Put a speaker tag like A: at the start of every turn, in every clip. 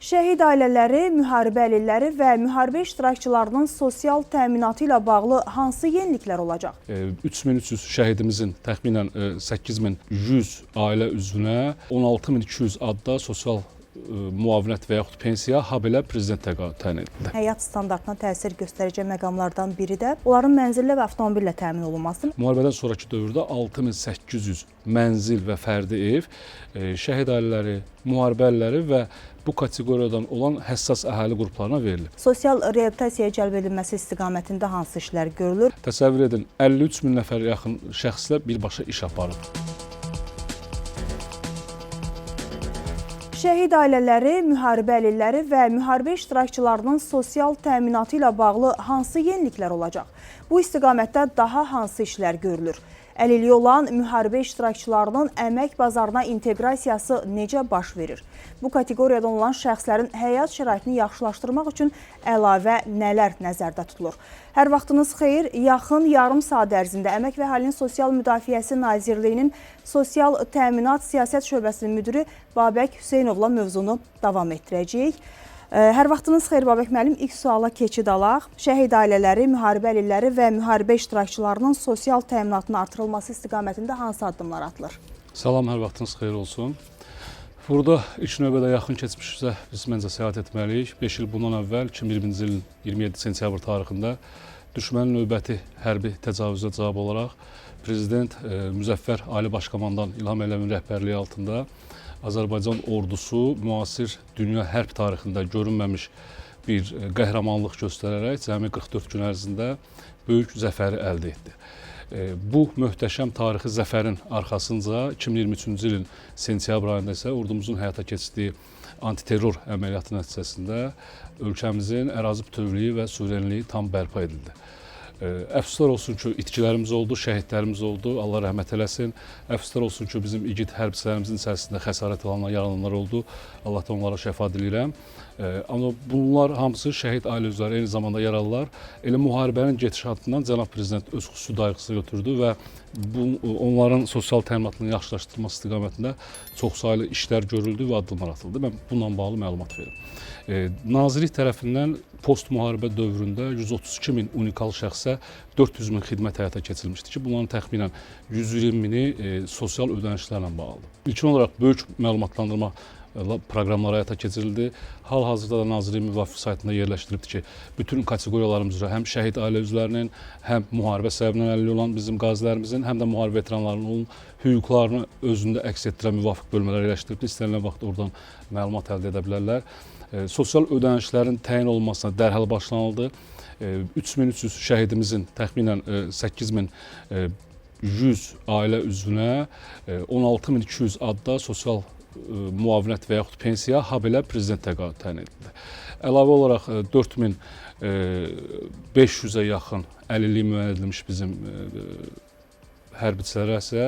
A: Şəhid ailələri, müharibə əlilləri və müharibə iştirakçılarının sosial təminatı ilə bağlı hansı yeniliklər olacaq?
B: 3300 şəhidimizin təxminən 8100 ailə üzvünə 16200 adda sosial müavinət və yaxud pensiya, habelə prezident təqaüdü təyin edildi.
A: Həyat standartına təsir göstərəcək məqamlardan biri də onların mənzillə və avtomobillə təmin olunması.
B: Müharibədən sonrakı dövrdə 6800 mənzil və fərdi ev şəhid ailələri, müharibə əlilləri və bu kateqoriyadan olan həssas əhali qruplarına verilib.
A: Sosial reabilitasiyaya cəlb edilməsi istiqamətində hansı işlər görülür?
B: Təsəvvür edin, 53 min nəfər yaxın şəxslə birbaşa iş aparıb.
A: Şəhid ailələri, müharibə əlilləri və müharibə iştirakçılarının sosial təminatı ilə bağlı hansı yeniliklər olacaq? Bu istiqamətdə daha hansı işlər görülür? Əlilliyi olan müharibə iştirakçılarının əmək bazarına inteqrasiyası necə baş verir? Bu kateqoriyadan olan şəxslərin həyat şəraitini yaxşılaşdırmaq üçün əlavə nələr nəzərdə tutulur? Hər vaxtınız xeyir. Yaxın yarım saat ərzində Əmək və Əhalinin Sosial Müdafiəsi Nazirliyinin Sosial Təminat Siyasət Şöbəsinin müdiri Babək Hüseynovla mövzunu davam etdirəcəyik. Hər vaxtınız xeyir Babək müəllim. İlk suala keçid alaq. Şəhid ailələri, müharibə əlilləri və müharibə iştirakçılarının sosial təminatının artırılması istiqamətində hansı addımlar atılır?
B: Salam, hər vaxtınız xeyir olsun. Burada ilk növbədə yaxın keçmişə biz məncə səyahət etməliyik. 5 il bundan əvvəl 2020-ci ilin 27 sentyabr tarixində düşmənin növbəti hərbi təcavüzə cavab olaraq Prezident Müzəffər Ali Başkomandan İlham Əliyevin rəhbərliyi altında Azərbaycan ordusu müasir dünya hərb tarixində görünməmiş bir qəhrəmanlıq göstərərək cəmi 44 gün ərzində böyük zəfəri əldə etdi. Bu möhtəşəm tarixi zəfərin arxasınca 2023-cü ilin sentyabr ayında isə ordumuzun həyata keçirdiyi antiterror əməliyyatı nəticəsində ölkəmizin ərazi bütövlüyü və suverenliyi tam bərpa edildi. Əfsuslar olsun ki, itkilərimiz oldu, şəhidlərimiz oldu, Allah rəhmət eləsin. Əfsuslar olsun ki, bizim igid hərbçilərimizin içərisində xəsarət alanlar, yaralananlar oldu. Allahdan onlara şəfa diləyirəm. Amma bunlar hamısı şəhid ailə üzvləri, eyni zamanda yaralılar. Elə müharibənin gedişatından cənab prezident öz xüsusi dairəsinə götürdü və bu onların sosial təminatının yaxşılaşdırılması istiqamətində çoxsaylı işlər görüldü və addımlar atıldı. Mən bununla bağlı məlumat verim. Nazirlik tərəfindən post-müharibə dövründə 132 min unikal şəxsə 400 min xidmət həyata keçirilmişdi ki, bunların təxminən 120 mini sosial ödənişlərlə bağlıdır. İlkin olaraq böyük məlumatlandırma proqramları həyata keçirildi. Hal-hazırda da Nazirliyin müvafiq saytında yerləşdirilibdir ki, bütün kateqoriyalarımız üzrə həm şəhid ailə üzvlərinin, həm müharibə səbəbindən əlilliyi olan bizim qazilərimizin, həm də müharibə veteranlarının hüquqlarını özündə əks etdirən müvafiq bölmələr yerləşdirilibdir. İstənilən vaxt oradan məlumat əldə edə bilərlər. Sosial ödənişlərin təyin olunmasına dərhal başlanıldı. 3300 şəhidimizin təxminən 8100 ailə üzvünə 16200 adda sosial müavinət və yaxud pensiya, habelə prezident təqaüdü təyin edildi. Əlavə olaraq 4500-ə yaxın əlilliyi müəyyən edilmiş bizim hərbiçilərə isə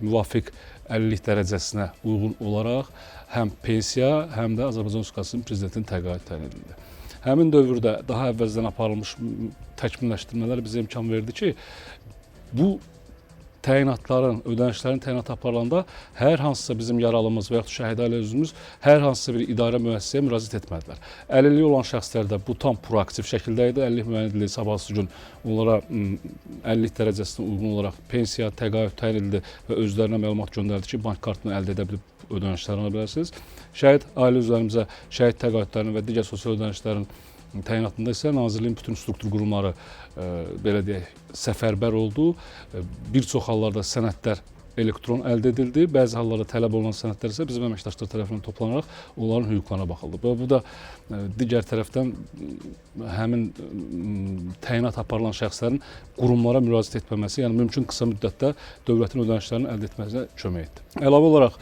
B: müvafiq əlillik dərəcəsinə uyğun olaraq həm pensiya, həm də Azərbaycan Respublikasının prezidentinin təqaüdü təyin edildi. Həmin dövrdə daha əvvəlcədən aparılmış təkmilləşdirmələr bizə imkan verdi ki, bu təyinatların, ödənişlərin təyinatı aparılanda hər hansısa bizim yaralımız və yaxud şəhid ailə üzvümüz hər hansısa bir idarə müəssisəyə müraciət etmədilər. Əlilliyi olan şəxslərdə bu tam proaktiv şəkildə idi. Əlillik müəyyən edildiyi sabahsı gün onlara əlillik dərəcəsinə uyğun olaraq pensiya, təqaüd təyin edildi və özlərinə məlumat göndərildi ki, bank kartını əldə edə bilib ödənişlər ala bilərsiniz. Şəhid ailə üzvlərimizə şəhid təqaüdlərinin və digər sosial ödənişlərin təyinatında isə Nazirliyin bütün struktur qurumları belə deyək, səfərbər oldu. Bir çox hallarda sənədlər elektron əldə edildi. Bəzi hallarda tələb olunan sənədlər isə bizim əməkdaşlar tərəfindən toplanaraq onların hüquqlarına baxıldı. Və bu da digər tərəfdən həmin təyinat aparılan şəxslərin qurumlara müraciət etməməsi, yəni mümkün qısa müddətdə dövlətin ödənişlərini əldə etməsinə kömək etdi. Əlavə olaraq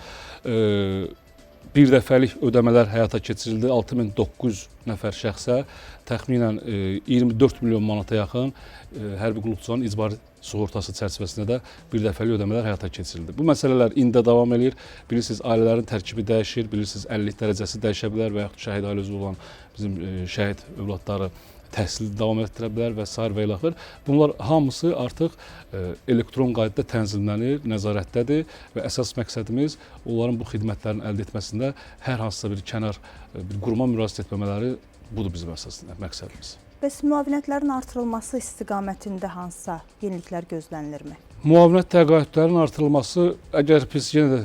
B: bir dəfəlik ödəmələr həyata keçirildi. 6900 nəfər şəxsə təxminən 24 milyon manata yaxın hərbi qulluqçuların icbari sığortası çərçivəsində də bir dəfəlik ödəmələr həyata keçirildi. Bu məsələlər indi də davam eləyir. Bilirsiniz, ailələrin tərkibi dəyişir, bilirsiniz, əlillik dərəcəsi dəyişə bilər və yaxud şəhid ailə üzvü olan bizim şəhid övladları təhsil davam etdirə bilər və sair və ilaxır. Bunlar hamısı artıq elektron qaydada tənzimlənir, nəzarətdədir və əsas məqsədimiz onların bu xidmətlərin əldə etməsində hər hansısa bir kənar bir quruma müraciət etməmələri, budur bizim əsas məqsədimiz.
A: Bəs müavinətlərin artırılması istiqamətində hansısa yeniliklər gözlənilirmi?
B: Müavinət təqaüdlərinin artırılması, əgər biz yenə də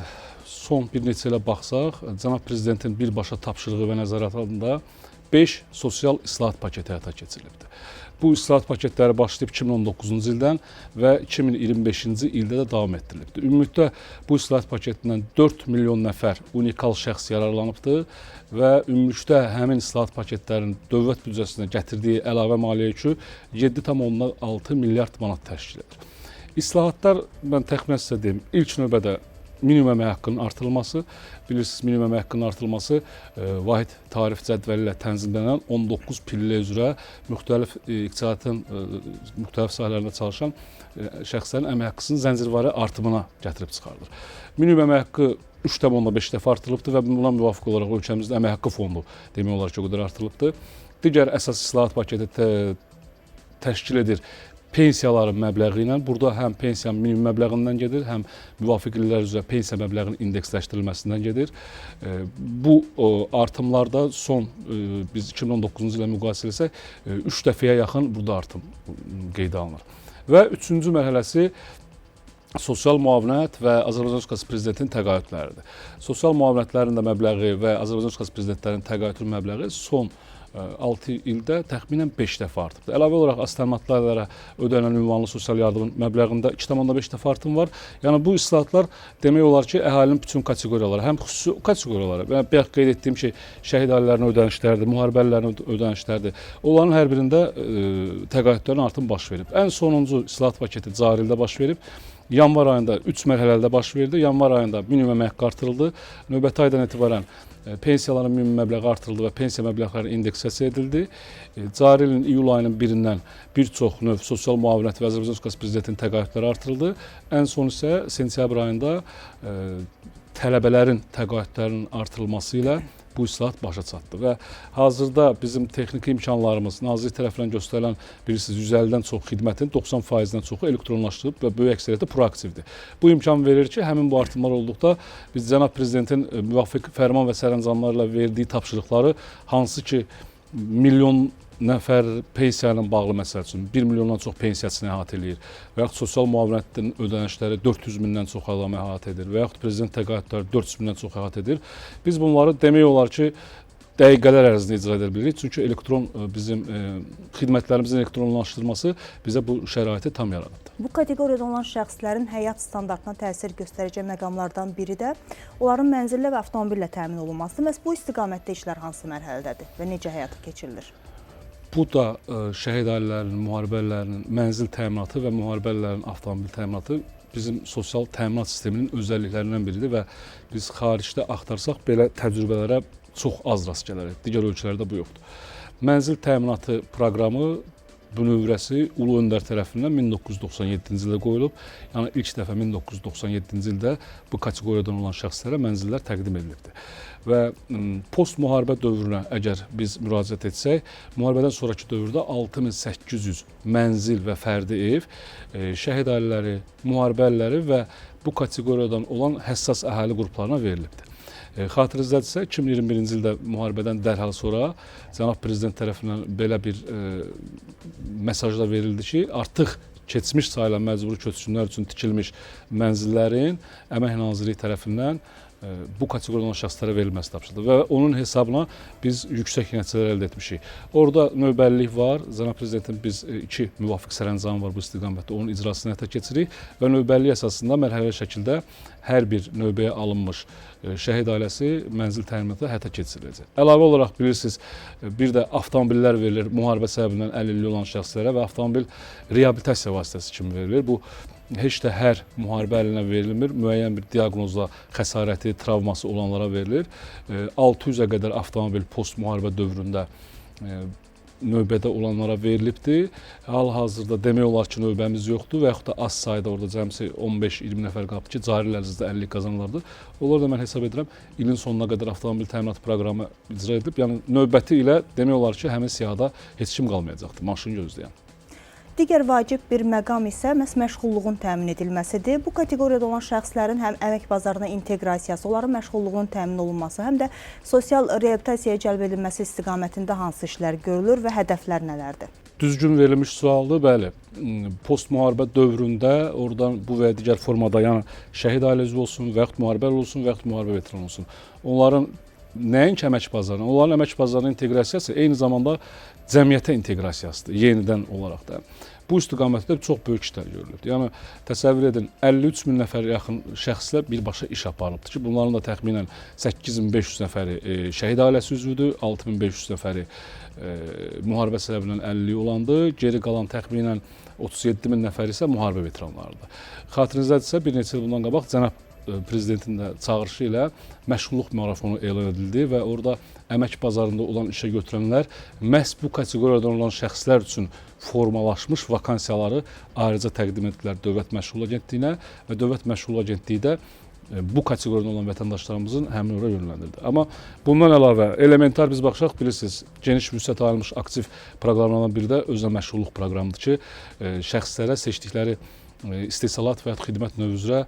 B: son bir neçə ilə baxsaq, cənab prezidentin birbaşa tapşırığı və nəzarəti altında 5 sosial islahat paketi həyata keçirilibdir. Bu islahat paketləri başlayıb 2019-cu ildən və 2025-ci ildə də davam etdirilibdir. Ümumilikdə bu islahat paketindən 4 milyon nəfər unikal şəxs yararlanıbdır və ümumilikdə həmin islahat paketlərinin dövlət büdcəsinə gətirdiyi əlavə maliyyə yükü 7,6 milyard manat təşkil edir. İslahatlar, mən təxminən sizə deyim, ilk növbədə minimum əmək haqqının artırılması, bilirsiniz, minimum əmək haqqının artırılması vahid tarif cədvəli ilə tənzimlənən 19 pillə üzrə müxtəlif iqtisadiyyatın müxtəlif sahələrində çalışan şəxslərin əmək haqqısının zəncirvari artımına gətirib çıxardır. Minimum əmək haqqı 3,5 dəfə artırılıbdır və buna müvafiq olaraq ölkəmizdə əmək haqqı fondu demək olar ki, o qədər artırılıbdır. Digər əsas islahat paketi təşkil edir pensiyaların məbləği ilə. Burada həm pensiyanın minimum məbləğindən gedir, həm müvafiq illər üzrə pensiya məbləğinin indeksləşdirilməsindən gedir. Bu artımlarda son biz 2019-cu ilə müqayisə etsək 3 dəfəyə yaxın burada artım qeydə alınır. Və üçüncü mərhələsi sosial müavinət və Azərbaycan Respublikası Prezidentinin təqaüdləridir. Sosial müavinətlərin də məbləği və Azərbaycan Respublikası Prezidentlərinin təqaüdünün məbləği son 6 ildə təxminən 5 dəfə artıbdır. Əlavə olaraq az təminatlı ailələrə ödənilən ünvanlı sosial yardımın məbləğində 2,5 dəfə artım var. Yəni bu islahatlar demək olar ki, əhalinin bütün kateqoriyaları, həm xüsusi kateqoriyaları, yəni bayaq qeyd etdiyim ki, şəhid ailələrinə ödənişlərdir, müharibə ailələrinin ödənişlərdir. Onların hər birində təqaüdlərin artım baş verib. Ən sonuncu islahat paketi cari ildə baş verib. Yanvar ayında 3 mərhələdə baş verdi. Yanvar ayında minimum əmək haqqı artırıldı. Növbəti aydan etibarən pensiyaların minimum məbləği artırıldı və pensiya məbləğləri indeksasiya edildi. Cari ilin iyul ayının 1-dən bir çox növ sosial müavinət və Azərbaycan Respublikası Prezidentinin təqaüdləri artırıldı. Ən son isə sentyabr ayında tələbələrin təqaüdlərinin artırılması ilə bu islahat başa çatdı və hazırda bizim texniki imkanlarımız Nazirlik tərəfindən göstərilən, bilirsiniz, 150-dən çox xidmətin 90%-dən çoxu elektronlaşdırılıb və böyük əksəriyyəti proaktivdir. Bu imkan verir ki, həmin bu artımlar olduqda biz cənab prezidentin müvafiq fərman və sərəncamlarla verdiyi tapşırıqları, hansı ki milyon nəfər pensiya ilə bağlı məsəl üçün 1 milyondan çox pensiyaçını əhatə eləyir və yaxud sosial müavinətin ödənişləri 400 mindən çox adamı əhatə edir və yaxud prezident təqaüdləri 400 mindən çox əhatə edir. Biz bunları demək olar ki, dəqiqələr ərzində icra edə bilirik. Çünki elektron bizim xidmətlərimizin elektronlaşdırılması bizə bu şəraiti tam yaradıbdır.
A: Bu kateqoriyada olan şəxslərin həyat standartına təsir göstərəcək məqamlardan biri də onların mənzillə və avtomobillə təmin olunmasıdır. Məhz bu istiqamətdə işlər hansı mərhələdədir və necə həyata keçirilir?
B: Bu da şəhid ailələrinin, müharibə ailələrinin mənzil təminatı və müharibə ailələrinin avtomobil təminatı bizim sosial təminat sisteminin özəlliklərindən biridir və biz xaricdə axtarsaq belə təcrübələrə çox az rast gələrik. Digər ölkələrdə bu yoxdur. Mənzil təminatı proqramı bünövrəsi Ulu Öndər tərəfindən 1997-ci ildə qoyulub. Yəni ilk dəfə 1997-ci ildə bu kateqoriyadan olan şəxslərə mənzillər təqdim edilibdir. Və post-müharibə dövrünə əgər biz müraciət etsək, müharibədən sonrakı dövrdə 6800 mənzil və fərdi ev şəhid ailələri, müharibə ailələri və bu kateqoriyadan olan həssas əhali qruplarına verilibdir. Xatırınızdadırsa, 2021-ci ildə müharibədən dərhal sonra cənab prezident tərəfindən belə bir mesajlar verildi ki, artıq keçmiş sayılan məcburi köçkünlər üçün tikilmiş mənzillərin Əmək Nazirliyi tərəfindən bu kateqoriyadan olan şəxslərə verilməsi tapşırıldı və onun hesabına biz yüksək nəticələr əldə etmişik. Orada növbəlilik var. Cənab prezidentin biz iki müvafiq sərəncamı var bu istiqamətdə, onun icrasını həyata keçiririk və növbəlilik əsasında mərhələli şəkildə hər bir növbəyə alınmış şəhid ailəsi mənzil təminatı həyata keçiriləcək. Əlavə olaraq bilirsiniz, bir də avtomobillər verilir müharibə səbəbindən əlilliyi olan şəxslərə və avtomobil reabilitasiya vasitəsi kimi verilir. Bu heç də hər müharibə əlinə verilmir, müəyyən bir diaqnozla xəsarəti, travması olanlara verilir. 600-ə qədər avtomobil post-müharibə dövründə növbədə olanlara verilibdir. Hal-hazırda demək olar ki, növbəmiz yoxdur və yaxud da az sayda orada cəmsi 15-20 nəfər qalıb ki, cari il ərzində əlillik qazananlardır. Onlar da mən hesab edirəm ilin sonuna qədər avtomobil təminatı proqramı icra edilib. Yəni növbəti ilə demək olar ki, həmin siyahıda heç kim qalmayacaqdır maşın gözləyən.
A: Digər vacib bir məqam isə məhz məşğulluğun təmin edilməsidir. Bu kateqoriyada olan şəxslərin həm əmək bazarına inteqrasiyası, onların məşğulluğunun təmin olunması, həm də sosial reabilitasiyaya cəlb edilməsi istiqamətində hansı işlər görülür və hədəflər nələrdir?
B: Düzgün verilmiş sualdır, bəli. Post-müharibə dövründə oradan bu və ya digər formada, yəni şəhid ailə üzvü olsun, və yaxud müharibəli olsun, və yaxud müharibə veteranı olsun. Onların nəinki əmək bazarına, onların əmək bazarına inteqrasiyası eyni zamanda cəmiyyətə inteqrasiyasıdır, yenidən olaraq da. Bu istiqamətdə çox böyük işlər görülübdür. Yəni təsəvvür edin, 53 min nəfər yaxın şəxslə birbaşa iş aparılıbdır ki, bunların da təxminən 8500 nəfəri şəhid ailəsi üzvüdür, 6500 nəfəri müharibə səbəbindən əlilliyi olandır, geri qalan təxminən 37 min nəfər isə müharibə veteranlarıdır. Xatırınızdadırsa, bir neçə il bundan qabaq cənab prezidentin də çağırışı ilə məşğulluq marafonu elan edildi və orada əmək bazarında olan işə götürənlər məhz bu kateqoriyadan olan şəxslər üçün formalaşmış vakansiyaları ayrıca təqdim etdilər Dövlət Məşğulluq Agentliyinə və Dövlət Məşğulluq Agentliyi də bu kateqoriyadan olan vətəndaşlarımızın həmin ora yönləndirdi. Amma bundan əlavə elementar biz baxsaq, bilirsiniz, geniş vüsət ayrılmış aktiv proqramlardan biri də özünə məşğulluq proqramıdır ki, şəxslərə seçdikləri istehsalat və ya xidmət növü üzrə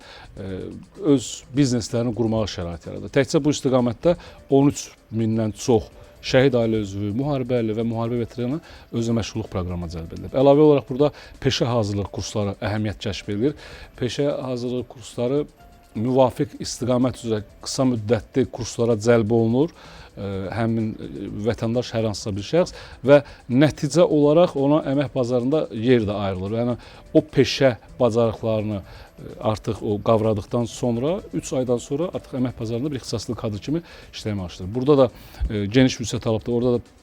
B: öz bizneslərini qurmağa şərait yaradır. Təkcə bu istiqamətdə 13 mindən çox şəhid ailə üzvü, müharibəli və müharibə veteranı özünə məşğulluq proqramına cəlb edilib. Əlavə olaraq burada peşə hazırlıq kursları əhəmiyyət kəsb edir. Peşə hazırlıq kursları müvafiq istiqamət üzrə qısa müddətli kurslara cəlb olunur həmin vətəndaş, hər hansısa bir şəxs və nəticə olaraq ona əmək bazarında yer də ayrılır. Yəni o peşə bacarıqlarını artıq o qavradıqdan sonra 3 aydan sonra artıq əmək bazarında bir ixtisaslı kadr kimi işləməyə başlayır. Burada da geniş vüsət alıbdır. Orada da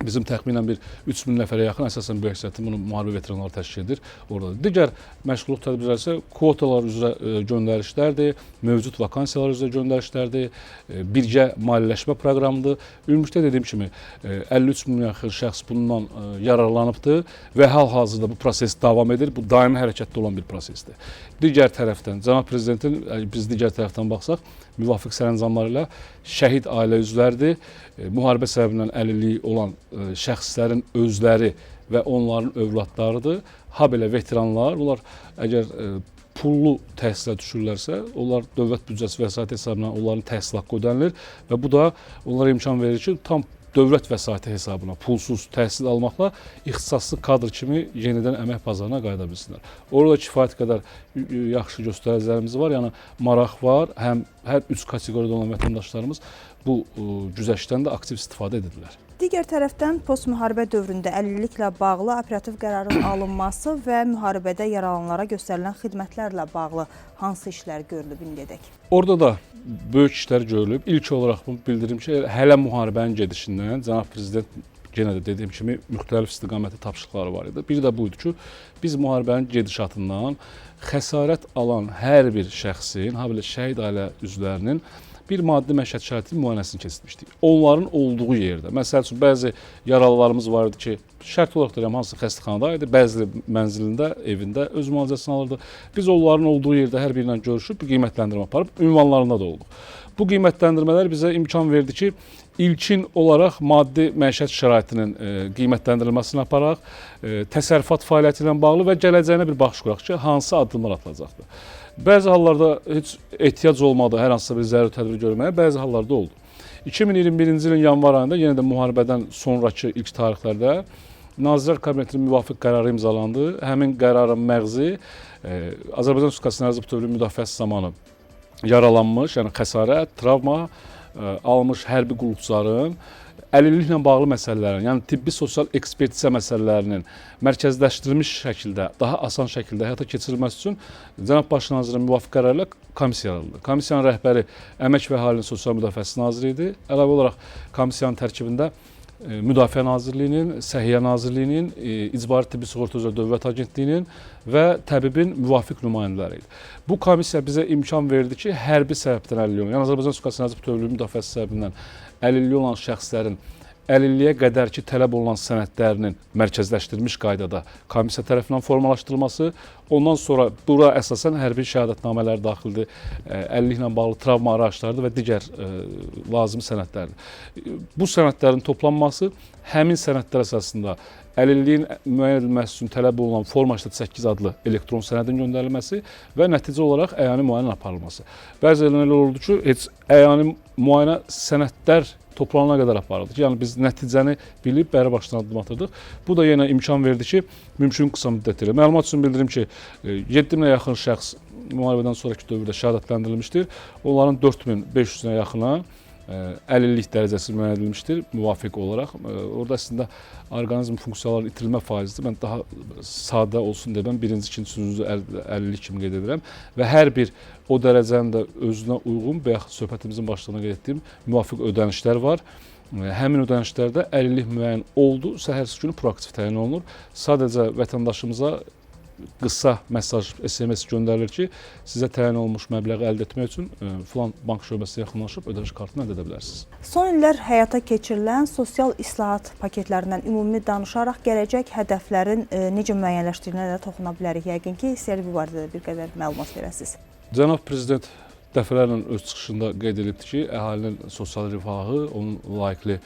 B: bizim təxminən bir 3000 nəfərə yaxın, əsasən böyük əksəriyyəti bunu müharibə veteranları təşkil edir orada. Digər məşğulluq tədbirləri isə kvotalar üzrə göndərişlərdir, mövcud vakansiyalar üzrə göndərişlərdir, birgə maliyyələşmə proqramıdır. Ümumilikdə dediyim kimi 53 min yaxın şəxs bundan yararlanıbdır və hal-hazırda bu proses davam edir. Bu daimi hərəkətdə olan bir prosesdir. Digər tərəfdən, cənab prezidentin, biz digər tərəfdən baxsaq, müvafiq sərəncamlar ilə şəhid ailə üzvləridir, müharibə səbəbindən əlilliyi olan şəxslərin özləri və onların övladlarıdır. Ha belə veteranlar, bunlar əgər pullu təhsilə düşürlərsə, onlar dövlət büdcəsi vəsaiti hesabına onların təhsil haqqı ödənilir və bu da onlara imkan verir ki, tam dövlət vəsaiti hesabına pulsuz təhsil almaqla ixtisaslı kadr kimi yenidən əmək bazarına qayıda bilsinlər. Orada kifayət qədər yaxşı göstəricilərimiz var, yəni maraq var. Həm hər üç kateqoriyada olan vətəndaşlarımız bu güzəştdən də aktiv istifadə edirlər.
A: Digər tərəfdən post-müharibə dövründə əlilliklə bağlı operativ qərarın alınması və müharibədə yaralananlara göstərilən xidmətlərlə bağlı hansı işlər görülüb indiyədək?
B: Orada da böyük işlər görülüb. İlk olaraq bunu bildirim ki, hələ müharibənin gedişindən cənab prezident yenə də dediyim kimi müxtəlif istiqamətli tapşırıqları var idi. Bir də bu idi ki, biz müharibənin gedişatından xəsarət alan hər bir şəxsin, ha belə şəhid ailə üzvlərinin bir maddi məişət şəraitinin müayinəsini keçirmişdik. Onların olduğu yerdə, məsəl üçün bəzi yaralılarımız var idi ki, şərt olaraq deyirəm, hansı xəstəxanada idi, bəzi mənzilində, evində öz müalicəsini alırdı. Biz onların olduğu yerdə hər biri ilə görüşüb bir qiymətləndirmə aparıb, ünvanlarında da olduq. Bu qiymətləndirmələr bizə imkan verdi ki, ilkin olaraq maddi məişət şəraitinin qiymətləndirilməsini aparaq, təsərrüfat fəaliyyəti ilə bağlı və gələcəyinə bir baxış quraq ki, hansı addımlar atılacaqdır. Bəzi hallarda heç ehtiyac olmadı hər hansısa bir zəruri tədbir görməyə, bəzi hallarda oldu. 2021-ci ilin yanvar ayında yenə də müharibədən sonrakı ilk tarixlərdə Nazirlər Kabinetinin müvafiq qərarı imzalandı. Həmin qərarın məğzi Azərbaycan Respublikasının ərazi bütövlüyü müdafiəsi zamanı yaralanmış, yəni xəsarət, travma almış hərbi qulluqçuların əlilliklə bağlı məsələlərin, yəni tibbi sosial ekspertiza məsələlərinin mərkəzləşdirilmiş şəkildə, daha asan şəkildə həyata keçirilməsi üçün cənab Baş nazirin müvafiq qərarı ilə komissiya yaradıldı. Komissiyanın rəhbəri Əmək və Əhalinin Sosial Müdafiəsi Naziri idi. Əlavə olaraq komissiyanın tərkibində Müdafiə Nazirliyinin, Səhiyyə Nazirliyinin, İcbari Tibbi Sığorta üzrə Dövlət Agentliyinin və təbibin müvafiq nümayəndələri idi. Bu komissiya bizə imkan verdi ki, hərbi səbəbdən əlilliyi olan, yəni Azərbaycan Respublikasının ərazi bütövlüyü müdafiəsi səbəbindən əlilliyi olan şəxslərin əlilliyə qədər ki tələb olunan sənədlərinin mərkəzləşdirilmiş qaydada komissiya tərəfindən formalaşdırılması, ondan sonra bura əsasən hərbi şəhadətnamələr daxildir, əlilliklə bağlı travma araçlarıdır və digər lazımi sənədlərdir. Bu sənədlərin toplanması həmin sənədlər əsasında əlilliyin müəyyən edilməsi üçün tələb olunan forma 88 adlı elektron sənədin göndərilməsi və nəticə olaraq əyani müayinə aparılması. Bəzən elə olurdu ki, heç əyani müayinə sənədlər toplanana qədər aparıldı. Yəni biz nəticəni bilib bəri başdan addım atırdıq. Bu da yenə imkan verdi ki, mümkün qısa müddət ilə. Məlumat üçün bildirim ki, 7000-ə yaxın şəxs müharibədən sonrakı dövrdə şəhadətləndirilmişdir. Onların 4500-ə yaxına əlillik dərəcəsi müəyyən edilmişdir müvafiq olaraq. Orada əslində orqanizm funksiyalarının itirilmə faizidir. Mən daha sadə olsun deyə mən birinci, ikinci, üçüncü əlillik kimi qeyd edirəm və hər bir o dərəcənin də özünə uyğun, bayaq söhbətimizin başlığına qeyd etdiyim müvafiq ödənişlər var. Həmin ödənişlərdə əlillik müəyyən oldu, səhərsi günü proaktiv təyin olunur. Sadəcə vətəndaşımıza qısa mesaj, SMS göndərilir ki, sizə təyin olunmuş məbləği əldə etmək üçün filan bank şöbəsinə yaxınlaşıb ödəniş kartını əldə edə bilərsiniz.
A: Son illər həyata keçirilən sosial islahat paketlərindən ümumi danışaraq gələcək hədəflərin necə müəyyənləşdirildiyinə də toxuna bilərik. Yəqin ki, istəyir bu barədə də bir qədər məlumat verəsiniz.
B: Cənab Prezident dəfələrlə öz çıxışında qeyd edibdir ki, əhalinin sosial rifahı, onun layiqli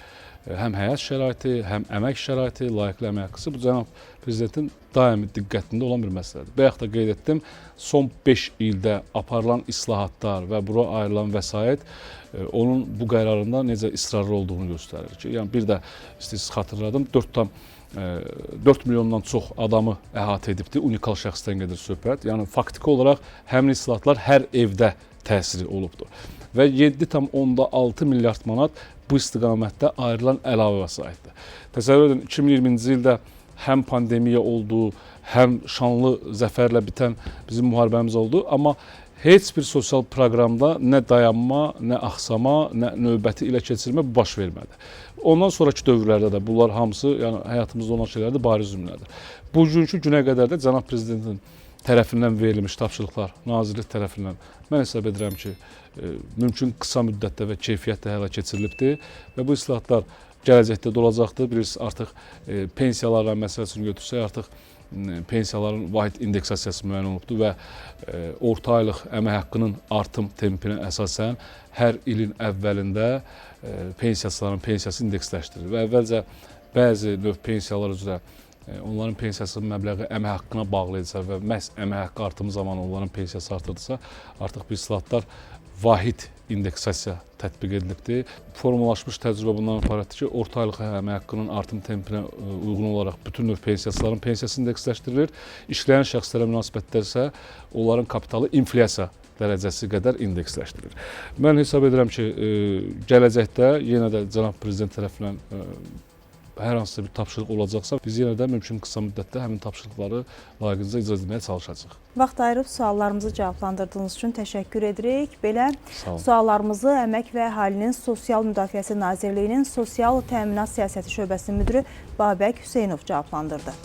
B: həm həyat şəraiti, həm əmək şəraiti, layiqli əmək haqqısı bu cənab Prezidentin daimi diqqətində olan bir məsələdir. Bayaq da qeyd etdim, son 5 ildə aparılan islahatlar və bura ayrılan vəsait onun bu qərarında necə israrlı olduğunu göstərir ki, yəni bir də istəyirsiniz xatırladım, 4 milyondan çox adamı əhatə edibdir, unikal şəxsdən gedir söhbət. Yəni faktiki olaraq həmin islahatlar hər evdə təsiri olubdur. Və 7,6 milyard manat bu istiqamətdə ayrılan əlavə vəsaitdir. Təsəvvür edin, 2020-ci ildə həm pandemiya oldu, həm şanlı zəfərlə bitən bizim müharibəmiz oldu, amma heç bir sosial proqramda nə dayanma, nə axsama, nə növbəti ilə keçirmə baş vermədi. Ondan sonraki dövrlərdə də bunlar hamısı, yəni həyatımızda olan şeylərdir, bariz nümunədir. Bugünkü günə qədər də cənab Prezidentin tərəfindən verilmiş tapşırıqlar, nazirlik tərəfindən mən hesab edirəm ki, mümkün qısa müddətdə və keyfiyyətlə həyata keçirilibdir və bu islahatlar gələcəkdə də olacaqdır. Bilirsiniz, artıq pensiyalarla məsəl üçün götürsək, artıq pensiyaların vahid indeksasiyası müəyyən olunubdur və orta aylıq əmək haqqının artım tempinə əsasən hər ilin əvvəlində pensiyaçıların pensiyası indeksləşdirilir və əvvəlcə bəzi növ pensiyalar üzrə onların pensiyasının məbləği əmək haqqına bağlı idisə və məhz əmək haqqı artımı zamanı onların pensiyası artırdısa, artıq bu islahatlar vahid indeksasiya tətbiq edilibdir. Formalaşmış təcrübə bundan ibarətdir ki, orta aylıq əmək haqqının artım tempinə uyğun olaraq bütün növ pensiyaçıların pensiyası indeksləşdirilir. İşləyən şəxslərə münasibətdə isə onların kapitalı inflyasiya dərəcəsi qədər indeksləşdirilir. Mən hesab edirəm ki, gələcəkdə yenə də cənab Prezident tərəfindən hər hansısa bir tapşırıq olacaqsa, biz yenə də mümkün qısa müddətdə həmin tapşırıqları layiqincə icra etməyə çalışacağıq.
A: Vaxt ayırıb suallarımızı cavablandırdığınız üçün təşəkkür edirik. Belə suallarımızı Əmək və Əhalinin Sosial Müdafiəsi Nazirliyinin Sosial Təminat Siyasəti şöbəsinin müdiri Babək Hüseynov cavablandırdı.